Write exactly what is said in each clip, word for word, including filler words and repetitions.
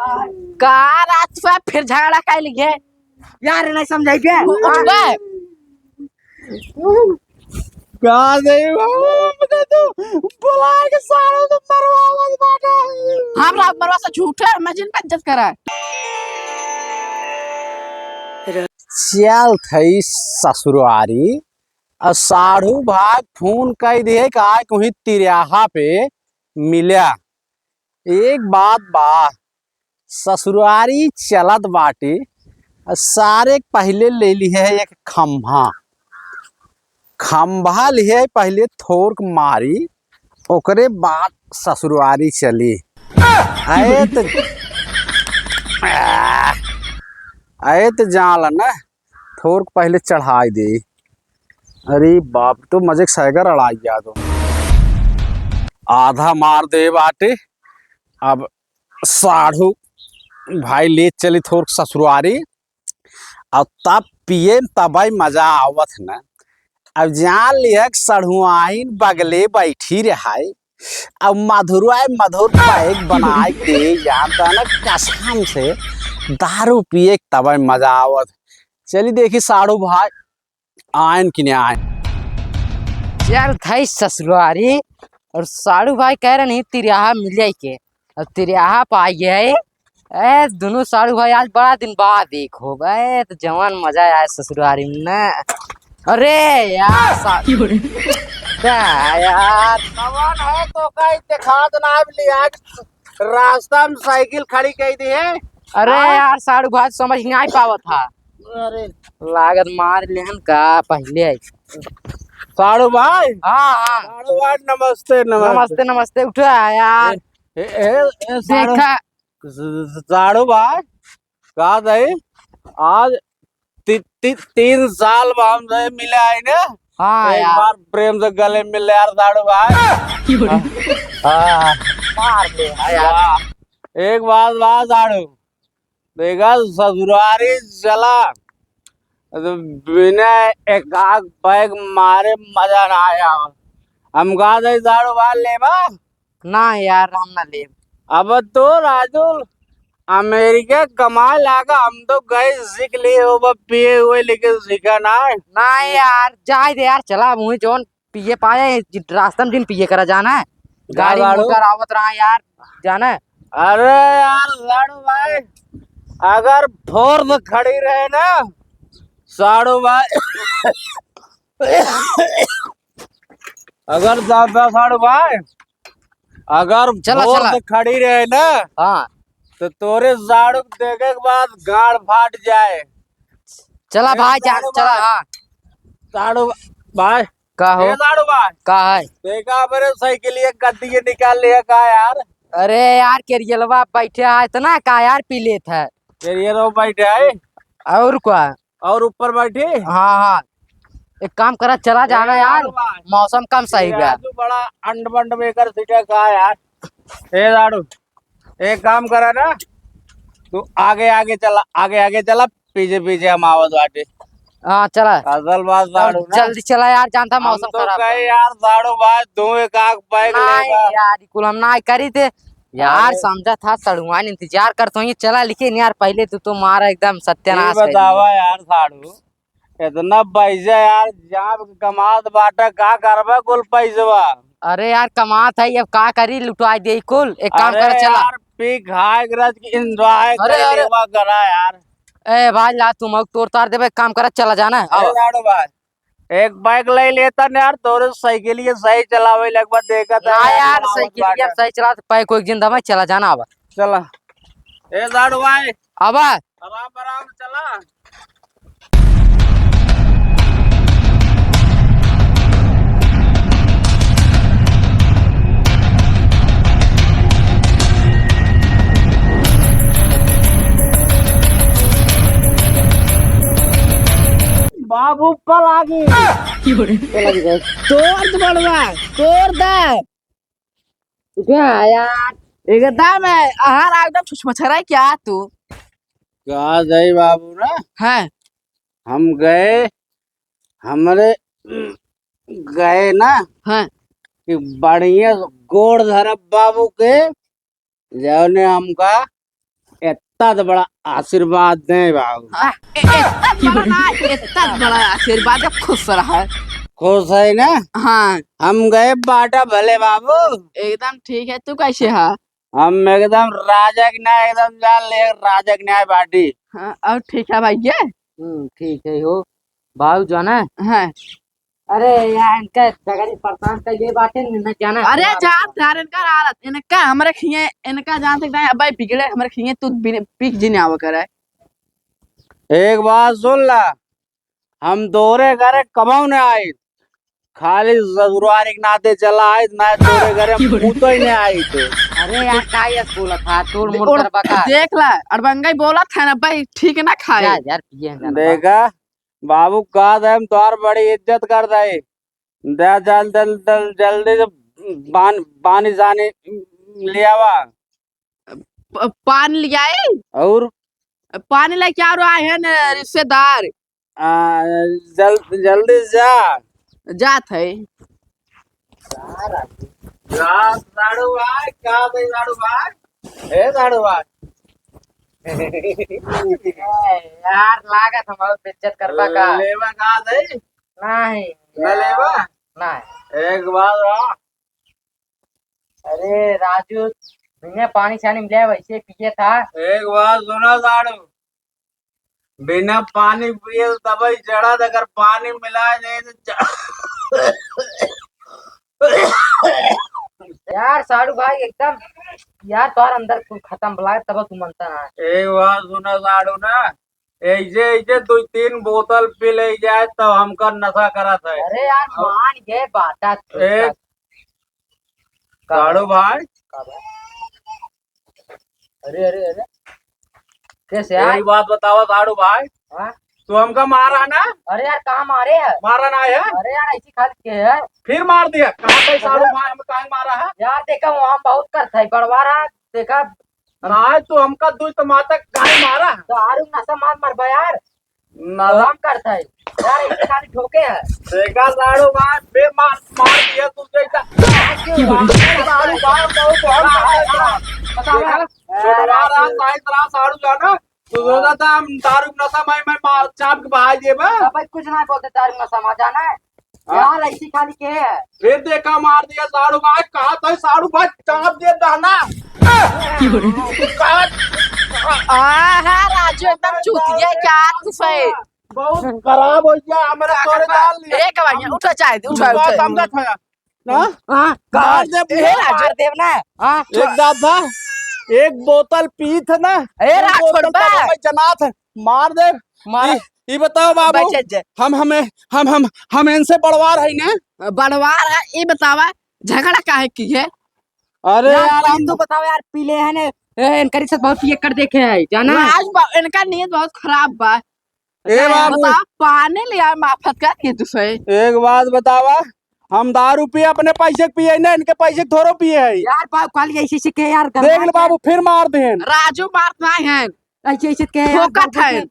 का रात से फिर झगड़ा कर लिए? यार, नहीं समझाई के? उठबे। का दे बाबू, बता तू, बुला के सारे तो मरवावत बाटे। हम रात मरवा से झूठे, मैं जिन पे इज्जत करा। चल थई ससुरारी, आ साढ़ू भाई फोन कई दिए कि आज कहीं तिरहा पे मिल्या। एक बात बा, ससुरारी चलत बाटी, आ सारे पहिले ले लिहे एक खंभा, खंभा लिहे पहिले थोरक मारी, ओकरे बाद ससुरारी चली। आए त, आए त जाल न, थोरक पहिले चढ़ाई दे। अरे बाप, तो मजे के सैगर अड़ाई जा दो। आधा मार दे बाटे। अब साढ़ू भाई ले चली थोरक ससुरारी, अब तब पिए में तबई मजा आवत न। अब जान लिया कि सढ़ुआइन बगले बैठी रहाई, अब मधुरवा मधुर पैक बनाए के जानता न, कसम से दारू पिए के तबे मजा आवत। चली देखी साढ़ू भाई आयन कि नहीं आयन। चल थई ससुरारी, और साढ़ू भाई कह रहे नहीं तिरहा मिल जाए के, अब तिरहा पा गए। ए, दोनों साढ़ू भाई आज बड़ा दिन बाद एक हो गए, तो जवान मजा आए ससुरारी में ना। अरे यार, सा-, क्या यार? जवान है तो कहीं दिखात ना, अब लिया रास्ता में साइकिल खड़ी कई दी है। अरे हाँ? यार, साढ़ू भाई समझ नहीं पावत था। अरे। लागत मार लेहन का पहिले आई। साढ़ू भाई? हाँ, हाँ। साढ़ू भाई, नमस्ते, नमस्ते। नमस्ते, नमस्ते, उठा यार। ए, ए, ए, साढ़ू देखा। स-, स-, साढ़ू भाई, का दई? आज ती-, ती-, तीन साल बा हम से मिले आई ने। हाँ एक यार। बार प्रेम से गले मिल ले यार साढ़ू भाई। हाँ। मार दे, हाँ यार। वाह। एक बात बा साढ़ू, देखा ससुरारी चला, तो बिना एक आग पैक मारे मजा ना आया। हम कहा दे साढ़ू भाई लेबा? ना यार, हम ना लेब। अब तो राजू अमेरिका कमाए लागा, हम तो गए सीख लिए हो, बस पिए हुए लेकिन सीखा ना है। ना यार, जाए दे यार, चला, मुझे जौन पिए पाए, जि-, रास्ता में जिन पिए करा जाना है। जा गाड़ी लाड़ू। मोटर आवत रहा यार, जाना है। अरे यार लाड़ू भाई, अगर फोर्स खड़ी रहे ना साड़ू भाई, अगर दादा साड़ू भाई, अगर चला, भोर चला। से खड़ी रहे ना, हाँ। तो तोरे साड़ू के देखे के बाद गाड़ फाट जाए। चला ए भाई, जा, साड़ू चला, भाई। हाँ। साड़ू भाई। का हो? ए साड़ू भाई। का है? देखा मेरे साइकिल ये गद्दी ये निकाल लिया का यार? अरे यार, केरियलवा बैठे है इतना का यार, पी लेत है। केरियलवा बैठे है? और का? और ऊपर बैठी? हाँ, हाँ। एक काम करा, चला जाना ए, यार, लाड़ू भाई। मौसम कम सही ये बा। राजू बड़ा अंड बंड में कर सीटा का यार। ए लाड़ू, एक काम करा ना, तू आगे आगे चला, आगे आगे चला, पीछे पीछे हम आवत बाटे। हाँ, चला। असल बात अब लाड़ू ना, जल्दी चला यार, जानता हम मौसम तो खराब कहे बा। यार, लाड़ू भाई, तू एक आग पैक नहीं लेगा। यार, कुल हम ना करी थे। यार, अरे। समझा था, सड़ुआन इंतजार करत होइए, चला, लेकिन यार, पहले तू तो मारा एकदम सत्यानाश ये कर दिया। बतावा यार, साड़ू, इतना पैसा यार, जान के कमात बाटा, का करबा कुल पैसवा? अरे यार, कमात है, अब का करी, लुटाई दे कुल। एक काम अरे कर, चला। यार, पी खाए गरज की enjoy अरे, करे अरे। लेवा करा यार। ए भाई, ला, तुम तोड़ तार देबे, एक काम करा, चला जाना है। अरे अब। लाड़ू भाई, एक bike ले लेता न यार, तोरे साइकिल ये सही चलावे लगबा, देखा था ना यार, यार, साइकिल ये सही चला, पैक वैक जिन दबाई, चला जाना अब। चला। ए साड़ू भाई। अब। आराम, आराम चला। बाबू पलागी। पलागी भाई। तोड़ दे बड़वा, तोड़ दे। क्या यार, एकदम है, आहार एकदम छुछमछरा है क्या तू? का जाई बाबू ना? हैं? हम गए, हमरे गए ना हैं? कि बढ़िया गोड़ धरब बाबू के, जौने हमका इतना तो बड़ा आशीर्वाद दे बाबू। हाँ, ए, ए, इतना बड़ा ना, इतना बड़ा आशीर्वाद है, खुश रहा। खुश है ना? हाँ। हम गए बाटा भले बाबू। एकदम ठीक है, तू कैसे है? हम एकदम राजा के न्याय, एकदम जान ले, राजा के न्याय बाटी। हाँ, और ठीक है भैया? हम्म, ठीक है हो। बाबू जाना है? हाँ। अरे यार, इनका झगड़े परेशान कर ये बातें न जाना है। अरे यार, जात यार, इनका हालत, इनका हमरे खिए, इनका जान सकता है, अब भाई बिगड़े हमरे खिए, तू बिन-, पीक जी नहीं आवा करे। एक बात सुन ला, हम तोरे घरे कबहू न आइत, खाली ससुरारी के नाते चला आइत, ना तोरे घरे हम मुँह तो ही न आइत। अरे यार, का ये बोलत हा? तोड़ मोड़ और करबा का? देख ला, अड़बंगाई बोलत है ना भाई, ठीक ना खाए। जा यार, पिए ना। देखा, बाबू का दे, हम तोहार बड़ी इज्जत करत है। दे, जल, जल, जल, जल्दी से पान-, पानी सानी ले आवा। प-, पान ले आई? और? पानी लेके आ रहा है ना रिश्तेदार। आ, जल-, जल्दी जा। जात है। जा, साढ़ू भाई, का दे साढ़ू भाई? ए साढ़ू भाई। ए, यार, लागत हम बहुत बेइज्जत करबा का। लेवा का दे? नहीं। ना लेवा? नहीं। एक बात रहा। अरे राजू, बिना पानी छानी मिले वैसे पिए था। एक बात सुना साढ़ू, बिना पानी पिए तो तबई चढ़त, अगर पानी मिला जाए तो च-, यार साढ़ू भाई एकदम, यार तोहर अंदर कुल खत्म बला, तब तू मनता ना। एक बात सुना साढ़ू ना, ऐसे, ऐसे दो तीन बोतल पी ले जाए तो हमका नशा करत है। अरे यार, अब मान गए बाटा तू एक का। साढ़ू भाई। का भाई? अरे, अरे, अरे। कैसे यार? यही बात बतावा साढ़ू भाई। हाँ? तू हमका मारा ना? अरे यार, कहाँ मारे है? मारा ना है? अरे यार, ऐसी खाली के है? फिर मार दिया। कहाँ पे साढ़ू भाई, हम कहाँ मारा है? यार, देखा, वहाँ बहुत करता है, बड़वारा, देखा, ना, तू हमका दुई तमाचा काहे मारा? दारू नशा मार मरबा यार। ना। काम करता है। यार, इसे खाली ठोके है। देखा साढ़ू भाई, बे मार, मार दिया तू देखा। क्यों? साढ़ू भाई, बहुत, बहुत मारता है। बताओ देखा, यार। छोटवा रहा, साइज रहा, साढ़ू जाना। तू सोचा था हम दारू नशा में, मैं मार, चाप के बहा देबा। अब भाई कुछ ना बोलते, दारू नशा में जाना है। हाँ? यार, ऐसी खाली के है? फिर देखा मार दिया साढ़ू भाई, कहा था साढ़ू भाई, चाप दे दहना। कहा आहा, राजू एकदम चूतिया है, क्या तू सही? बहुत खराब हो गया, हमारे तोरे डाल लिया। ए, कबाड़िया, उठो, चाय दे, उठो, उठो। समझा था। हाँ? हाँ, मार दे ए, बुढ़ा राजू मार। देव ना। हाँ। एक दादा, एक बोतल पी थे ना, ए, एक राज बोतल छोड़बा। तब मैं जनात है, मार दे। मार। ई, ई बताओ बाबू, बचे जे। हम, हमें, हम, हम, हम इनसे बड़वार है ना? बड़वार है, ई बतावा, झगड़ा काहे की है? अरे यार, यार, पहले हम तू बताओ यार, पीले है ने, ए, इनकरी से बहुत पियक्कड़ देखे है, जाना? आज बा-, इनका नीयत बहुत खराब बा। ए अच्छा, बाबू। बताओ, पानी ले आए, माफत का के तू से? एक बात बतावा, हम दारू पिए, अपने पैसे के पिए ना, इनके पैसे के थोड़ो पिए है। यार, बाबू, कल ऐसे से के यार, देख ले गरमा बाबू, फिर मार देन। राजू मारत ना है। ऐसे, ऐसे के यार, ठोकत है।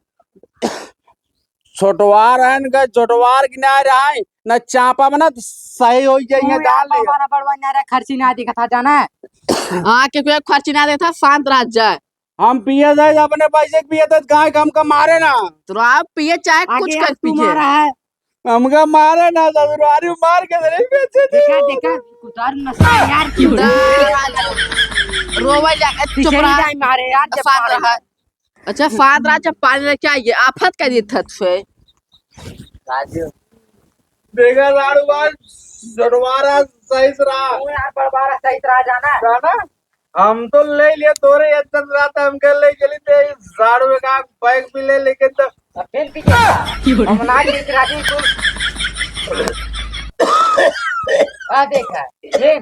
छोटवार हन के, छोटवार के ना रहे, ना चापा में ना सही हो जाइए, तू यार डाल ले। बाबा ना बड़वा ना रहा, खर्ची ना दिखा था, जाना है? हाँ, क्योंकि खर्ची ना देता, शांत रह जाए। हम पिए जाए, अपने पैसे के पिए थे, गाय के हमका मारे ना। तो आप पिए चाहे आगे कुछ यार कर तू पीजिए। मारा है। हमका मारे ना, ससुरारी मार के नहीं बेचे थे। देखा, देखा, कुतार नशा यार, क्यों? रोवे जा, चुप पिछड़ी रहा। जाए मारे यार, जब शांत मारे। रहा। अच्छा, फाद रहा, जब पानी लेके आइए, आफत का दिन था तुझे। राजू। देखा साढ़ू भाई, छोटवारा सही से रहा। तू यार बड़वारा सही से रहा जाना। जाना? हम तो ले लिए तोरे इज्जत रहा था, हम कह ले चली थे, साढ़ू का बैग भी ले, लेकिन तो अब फिर भी क्या? हम ना जीत राजू तू। आ देखा, ये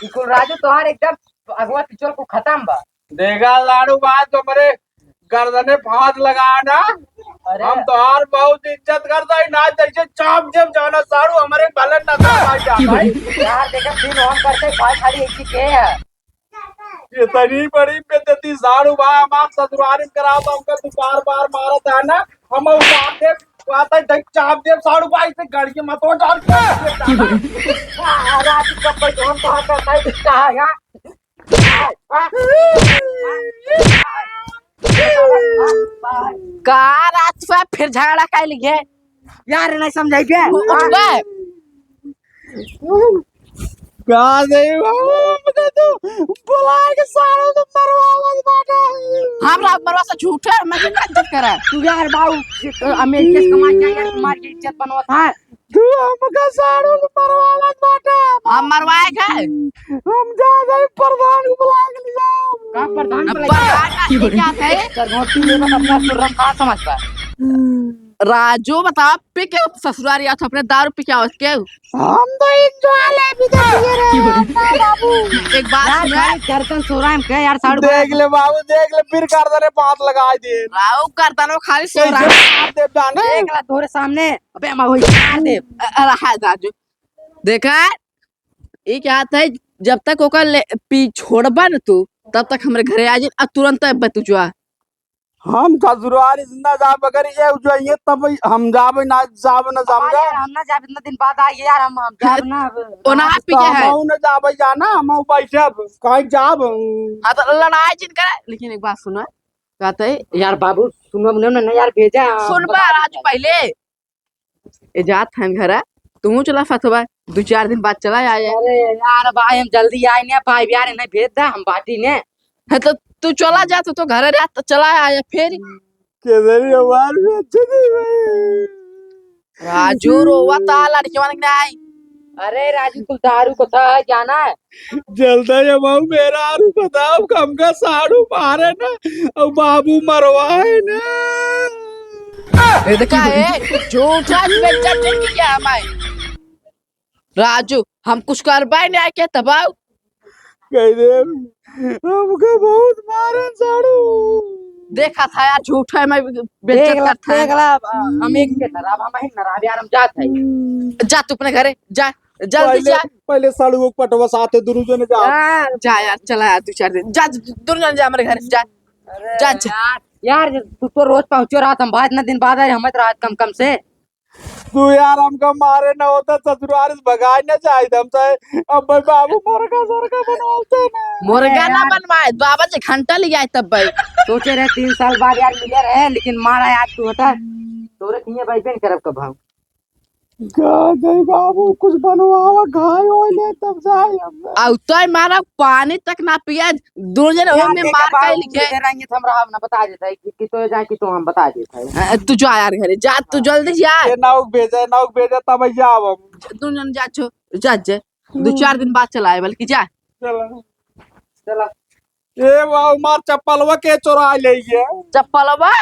ई कुल राजू तोहार एकदम अगवा पिछोल कुल खतम बा। देखा साढ़ू बात हमरे गर्दने फांस लगा ना। अरे। हम तोहार बहुत इज्जत करता है ना, जैसे चाप जब जाना साढ़ू हमरे भले ना समझ जाता है। यार देखा फिर हम करते भाई खाली एक ही के है। इतनी बड़ी बेइज्जती साढ़ू बा, हमार ससुरारी में करा तो हमका तू बार बार मारत है ना, हम उतार दे, आता है, देख, चाप दे साढ़ू बा, इसे गाड़ी के मत उतार के। आ, रात को कोई हम कहाँ का, कहाँ का है यहाँ? का रात से फिर झगड़ा कर लिए? यार, नहीं समझाई के। उठबे। का दे बाबू, हमका तो बुला के सारा तो मरवावत बाटा। हमरा मरवा से झूठे, मैं झगड़ा इज्जत करा। तू यार बाबू, अमीर केस कमा के यार, मार के इज्जत बनवत है। तू हमका सारू के मरवावत बाटा। हम मरवाए के? हम जा जाई प्रधान को बुला के ले जाओ। का प्रधान अब बुला के? प्रधान का ये क्या है? सरगोटी लेबा त अपना सुरम का समझ बा? राजू बताओ, पी के ससुरारी आओ, अपने दारू पी के आओ के? हम तो enjoy ले भी तो किए रहे हैं, बाबू। एक बात यार, सुना। खाली गर्दन सोरा हम के यार, सारू देख ले बाबू, देख ले, फिर गर्दन पे हाथ लगा दे। राऊ गर्दन में खाली सोरा। कैसे मार दे जाने? देख ला तोरे सामने। अबे हम वही मार दे। अ-, अरे हाय राजू, देखा, ये क्या है, जब तक ओकर ले, पी छोड़बा न तू, तब तक हमरे घरे आ जी, आ तुरंत अब तू जा। हम ससुरारी जिंदा जाब, अगर ये जो ये तब हम जाब ना, जाब ना, हमारे समझा? यार, हम ना जाब, इतना दिन बाद आए यार, हम, हम जाब ना अब। ओ ना तो पी के है। हम ना जाब जाना, हम बैठब, कहीं जाब। हाँ, तो लड़ाई जिन करे, लेकिन एक बात सुना, कहते हैं, यार बाबू, सुनो ना, ना यार, भेजा, हम सुन बा, बता राजू, देते हैं। पहले ए जात हन घरा, तू चला साथ बा, दो चार दिन बाद चला आया। अरे यार भाई, हम जल्दी आए ना भाई, यार इन्हें भेज दे, हम बाटी ने। है तो तू चला जा, तू तो घरे रह, तो चला आया फिर। केदारी हमार भी अच्छे नहीं भाई। राजू रोवा ता लड़के वाले के नहीं। अरे राजू, कुल दारू को था जाना है। जल्दा ये बाबू मेरा आरू बताओ, हमका सारू मारे ना, और बाबू मरवाए ना। ये देखा है, झूठा बेइज्जत जिन किया हमारे। राजू, हम कुछ करवाए नहीं आए के तबाऊ। कह दे, हमका बहुत मारन सारू। देखा था यार, झूठा है, मैं बेइज्जत देख ला, करता है। देख ला, अब हम एक के तरफ, हम ही नराब यार, हम जात है। जा तू अपने घरे, जा, जल्दी पहले, जा। पहले साड़ू को पटवा साथे दुनू जने जा। यार। जा यार, चला यार, दो चार दिन। जा, दुनू जने जा हमारे घर, जा। अरे जा, जा। यार, यार, तू तो रोज पहुँचो रात, हम बाद ना दिन बाद आए, हम तो रात कम कम से। तू यार हमका मारे न होता, ससुराल से भगाए न जाए हम चाहे। अब भाई बाबू मुर्गा, मुर्गा बनवाते ना। मुर्गा अरे ना यार। बनवाए, बाबा जी घंटा ले आए तब भाई। सोचे रहे तीन साल बाद यार मिले रहे, लेकिन मारा यार तू होता। तोरे किए भाई बेन करब कब हम। का दे बाबू, कुछ बनवावा, घाय हो ले, तब जाए हम। आ उतय मारा, पानी तक ना पिया, दो जने यार, ओमे देख मार बाबू, के लिखे। इधर आएंगे तो हम रहा ना, बता देता है कि, कि तो जाए कि तो हम बता देता है। अ, तू जा यार घरे, जा, तू हाँ। जल्दी जा। ये नाव भेजा, नाव भेजा, तब जाओ हम। दो जन जा छो, जा, जा। दो हम्म। चार दिन बाद चला आए, बल्कि जा। चला। चला। ए बाबू, मार चप्पलवा के चोरा ले ये। चप्पलवा?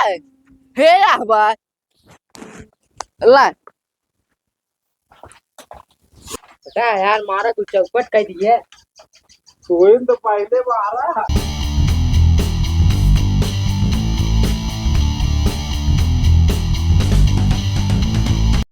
हे यार बा। ला। बेटा यार, मारा तू चौपट कर दिए। कोई तो पहले मारा।